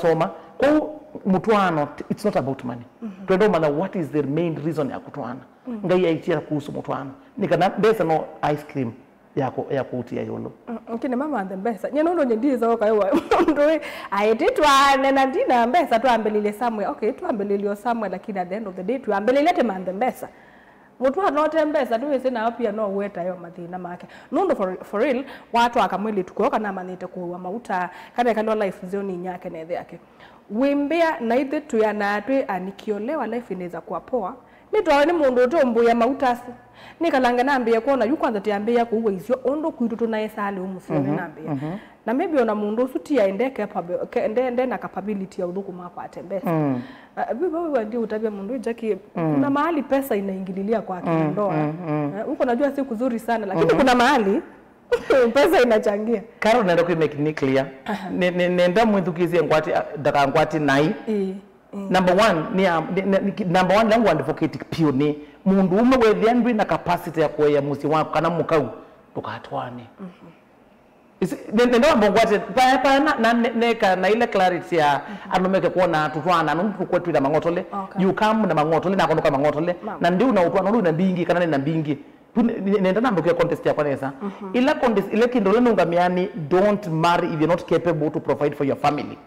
masoma. Kwoou mũtwaano, it's not about money. Twenda ũmanya what is the main reason ya kũtwaana. Ngai aitia kuhusu mũtwaano. Nĩ kana mbesa no ice cream ya ku-, ya kũtia ĩũlũ. Mm, okay, nĩ mamanthe mbesa. Nyie nũndũ nyie ndiĩsa ũkaĩ wa mũndũ wĩ, aĩ, ti twaane na ndina mbesa, twambĩlĩlye somewhere. Okay, twambĩlĩlye o somewhere, lakini at the end of the day, twambĩlĩlye tũmanthe mbesa. Mũtwaano ũte mbesa, nĩwĩsĩ nao pia no ũetae o mathĩna make. Nũndũ for, for real, watwaa kamwĩlĩtu kwoo kana amanyĩte kũua mauta, kana ekalĩwa life nzeo nĩ inyake na ĩthe yake. Wĩmbĩa na ithyĩ twĩanaa twĩ aniki olewa, life inaweza kuwa poa. Nĩtwawe nĩ mũndũ ũte ũmbũĩa mauta asu. Nĩkalange nambĩĩe kwona yu kwanza tĩambĩĩa kũua isyo ũndũ kwitũ tũnaesaa lĩu mũseo nĩnambĩĩa. Na maybe ona mũndũ ũsu ti aĩ nde capable, ke- nde, nde na capability ya ũthũkũma akwate mbesa. Mm. Ah, vivyo vivyo ndio utavya mũndũ, Jackie, kuna mahali pesa inaingililia kwa kina ndoa. Eh, huko najua si kuzuri sana, lakini kuna mahali pesa inachangia. Karo, nenda kwi make ni clear. Aha. Ne- ne- nenda mwithukisye ngwati, ah, ndakangwati nai. Ĩĩ, ĩĩ. Number one, ni ya- ni- ni- ni- number one, langu advocate piũ ni mũndũ ũme wethĩa ndwĩ na capacity ya kũea mũsyĩ waku kana mũkau, ndũkatwaane. Isi- ne- nenda wamba ngwate paya paya na- na- ne- neka na ile clarity ya andũ meke kuona tũtwaana nũndũ tũkwetwĩla mang'otole. Okay. You come na mang'otole, nakwa nũka mang'otole. Mama. Na ndiu na ũtwaana ũndũ na mbingi kana nĩ na mbingi. Tu ne- ne- nenda nambe kuya context yakwa nesa. Ila context, ile kĩndũ ũla nũngamĩani, don't marry if you're not capable to provide for your family.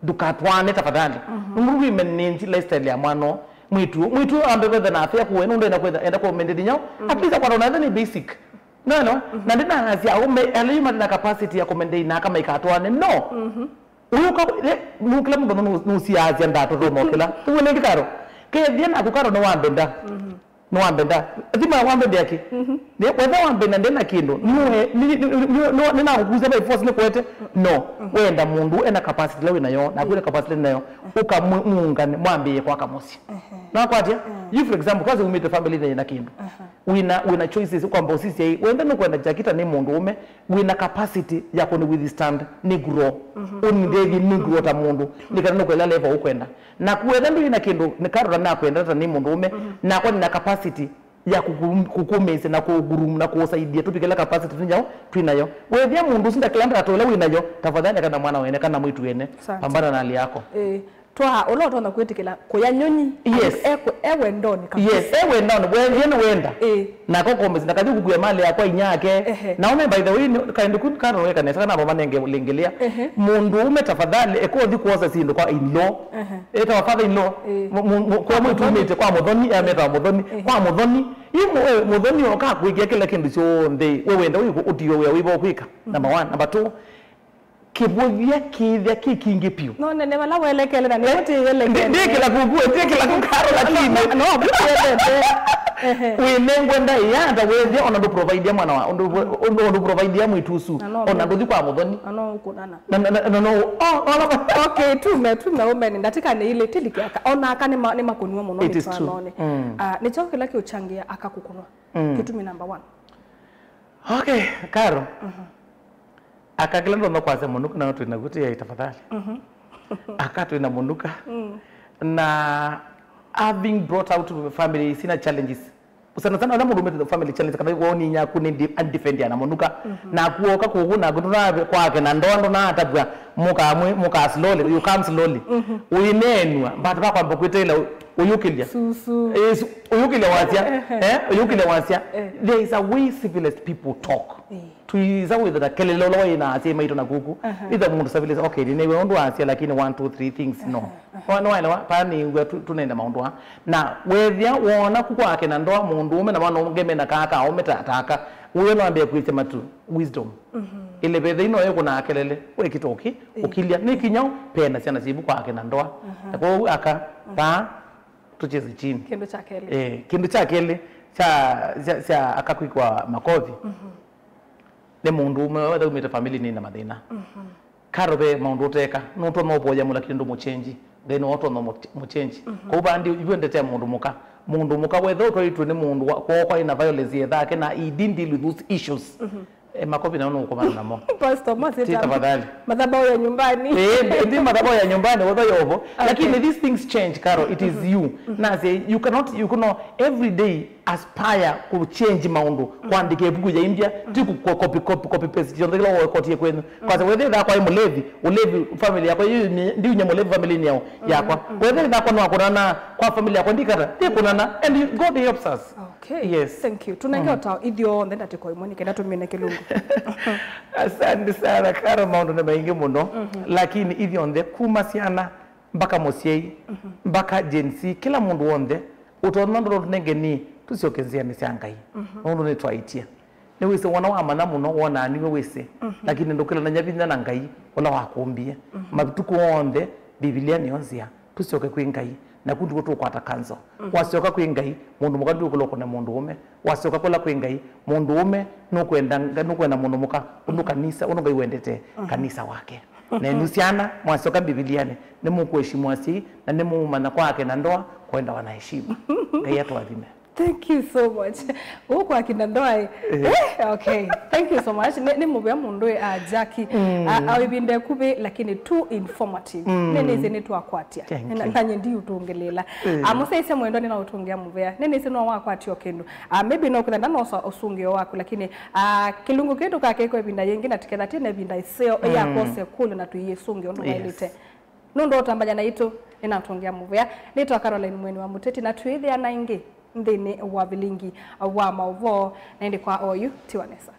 Ndũkatwaane tafadhali. Nũndũ wĩmenenzi lifestyle ya mwana. Mwĩtu mwĩtu ambe kwetha na afya kuwe nũndũ enda kwetha enda kũmendethya nyau. At least akwata na nĩ basic. No, no. Na ndinanasya aume, ala yu mali na capacity ya kũmendei na akamaikatwaane. No. Uyu ka le nukila mũndũ nũsiaasya ndatotoma kila. Uwe nĩ karo. Kethia naku karo nĩ wambenda. Nĩwambenda. Thima wambendea kĩ? Nĩ- wetha wambenda ndena kĩndũ. Nũe- nĩ- nĩ- nĩ- nĩ- nĩ- nĩnakũkusa by force nĩkwete? No. Wenda mũndũ ena capacity ĩla wĩ nayo, naku ena capacity nayo, ũkamũngane mwambĩĩe kwaka mũsyĩ. Nakwatya? You, for example, kazi umĩte family na ĩna kĩndũ. Wĩna wĩna choices, ũkwamba ũsisya ĩ, wenda nũkwenda Jakita nĩ mũndũ ũme, wĩna capacity ya kũni withstand nĩ grow. Ũnindethie nĩ grow ta mũndũ. Nĩ kana nũkwela level ũkwenda. Na kuwetha ndũ ina kĩndũ, nĩ karora nakwenda ta nĩ mũndũ ũme, nakwa nina capacity ya kuku- kukumĩsya na kugurum na kuusaidia tupikila capacity twinayo twinayo. Wethia mũndũ ũsu ndakĩla ndatũ ĩla wĩnayo, tafadhali kana mwana wene kana mwĩtu wene, pambana na hali yako. Eh, twa ũla ũtonya kwĩtĩkĩla kũya nyonyi. Yes. Ewe ndoni kabisa. Yes, ewe ndoni, wethia nĩ wenda. Eh. Nako kombe sina kathi kukuya mali yakwa inyake. Ehe. Na ume, by the way, ni- kaende kun karo weka nesa kana boma nenge lingilia. Ehe. Mundu ume tafadhali eko thi kuosa sindu kwa in law. Ehe. Eta father in law. Eh. Mu- mu- mu- kwa mwitumite kwa muthoni, ya meta muthoni. Ehe. Kwa muthoni. Yu mu- eh, muthoni oka kwikia kila kindu kyonthe. We wenda uyu utiwe we wibo kwika. Number one, number two. Kĩvũthya kĩĩthya kĩ kingĩ piũ. No nene vala welekele na nĩvo tĩyelekele. Ndĩkĩla kũkua, ndĩkĩla kũkaro lakini. No, no, no, ndĩyelekele. Ehe. Wĩnengwe ndaĩa ata wethĩa ona ndũprovidea mwana wa, ndũ- ndũ- ndũprovidea mwĩtu ũsu. Na no, ona ndũthi kwa mũthoni. Na no ũkũnana. Na na na no. Oh, ona. Okay, tume tume umeni ndatika nĩ ile tilike aka. Ona aka nĩ ma- nĩ makunwa mũno. It is true. Mĩtwanonĩ. Mm. Ah, nĩ kyo kĩla kĩũchangia aka kũkunwa. Mm. Kĩtumi number one. Okay, Karo. Mhm. Aka kĩla ndonya kwasya mũnuka na twĩ na guti ya tafadhali. Mhm. Aka twĩ na mũnuka. Mm. Na having brought out family sina challenges. Sana sana na mũndũ mete family challenge kana woni nyaku ni di- and defend na mũnuka. Mhm. Na kuoka kugu na gutuna kwake na ndondo na atabwa muka mwe- muka slowly, you come slowly. Mhm. Uinenwa but bakwamba kwitela uyukilya. Susu. Yes, uyukilya wasya. Eh, uyukilya wasya. Eh. There is a way civilized people talk. Eh. Tuiza withira kelele ũla waĩ na asyai maitũ na kuku. Aha. Itha mũndũ civilized, okay, nĩwe ũndũ asya lakini one, two, three things, no. Aha, aha. Wa- nĩwaelewa, paa nĩw'a tu- tũnenda maũndũ aa. Na wethĩa wona kuku ake na ndoa mũndũ ũme na mwana ũngĩ mena kaa kaũme ta- taka. Ũyo no ambie kwĩsya matu, wisdom. Mhm. Ile vetha ino yo kuna kelele, we kitoki, eh, ũkilya. Nĩ kinya pena syana sibu kwa ake na ndoa. Aha. Na kwa aka, mhm, paa, tucheze chini. Kĩndũ kya kelĩ. Eh, kĩndũ kya kelĩ kya, kya, kya aka kwikwa makovi. Mhm. Nĩ mũndũ ũmwe wetha umĩte family nĩ na mathĩna. Mhm. Karo ve maũndũ ũteka, nũtwa no ũvoya mũla kĩndũ mũchenji. Ngai no ũtonya mũchenji. Mhm. Kwa vandi ivyo ndetea mũndũ mũka. Mũndũ mũka wetha ũtwaitwe nĩ mũndũ wa- kwoo kwa ina violence yethake na he didn't deal with those issues. Mhm. E, makovi nao nũkũmana namo. Pastor, masi ti tam- tafadhali. Madhabahu ya nyumbani. Eh, ndi- ndi madhabahu ya nyumbani, whether yovo. Okay. Lakini these things change, Karo. It is you. Mhm. Na say, you cannot, you know, every day aspire ku change maũndũ. Mhm. Kwandĩka ĩvuku ya India, ti ku ku- copy, copy, copy paste. Kĩonthe kĩla wokotie kwenyu. Mhm. Kwa sababu whether kwa mũlevi, ũlevi family yako, yu ni- ndiu nye mũlevi family ni yao, yakwa. Mhm. Whether thakwa no akunana kwa family yako, ndikata, ndikunana, and you- God helps us. Okay. Yes. Thank you. Tunenge, mm, ota ithyonthe ndatĩko imwe nĩ kenda tũmine kĩlungu. Asante sana, Karo, maũndũ nĩ maingĩ mũno. Mhm. Lakini ithyonthe kuma syana mpaka mũsyai, mhm, mpaka Gen Z, kĩla mũndũ wonthe ũtonya ndoto tũnenge nĩ Tũsyoke nzĩanĩ sya Ngai, nũndũ nĩtwaĩtye. Nĩwĩsĩ wona wamanya mũno, wonaa nĩw'o wĩsĩ, lakini ndũkĩlanany'a vinya na Ngai ũla wakũmbie. Matukũ onthe, Mbivilia nĩyo nzĩa. Tũsyoke kwĩ Ngai, naku ndĩw'o tũkwata kanzo. Wasyoka kwĩ Ngai, mũndũ mũka ndwĩkũlwa kũne mũndũ ũme. Wasyoka kũla kwĩ Ngai, mũndũ ũme nũkwenda, nũkwenda mũndũ mũka, ũndũ kanisa, ũndũ Ngai wendete kanisa wake. Na ĩndĩ syana, mwasyoka Mbivilianĩ, nĩmũkũheshimu asyai, na nĩmũũmanya kwa ake na ndoa kwendawa na heshima. Ngai atũathime. Thank you so much. Ũũ kwa kina ndoa ĩ. Eh, okay. Thank you so much. Nĩ, nĩ mũvea mũndũ ĩ, ah, Jackie. Ah, ah, ĩvinda ĩkuvĩ, lakini too informative. Nĩ nĩsĩ nĩtwakwatya. Thank you. Na nye ndiũtũngĩlĩla. Ah, mũsyaĩĩsya mwendwa nĩnaũtũngĩa mũvea. Nĩ nĩsĩ no wakwatya o kĩndũ. Ah, maybe no kwĩtha ndanosa ũsũngĩo waku, lakini, ah, kĩlungu kĩĩ tũkakĩkwa ĩvinda yĩngĩ na tũketha twĩ na ĩvinda ĩseo ya kwosa ĩkũlyo na tũiĩsũngĩa ũndũ waĩlĩte. Nũndũ wa ũtambany'a naitũ, nĩnatũngĩa mũvea. Nĩtwa Caroline Mweni wa Mũteti, na twĩthĩana ĩngĩ nthĩnĩ wa vilingi wa maũvoo, na ĩndĩ kwa oyu, tiwa nesa.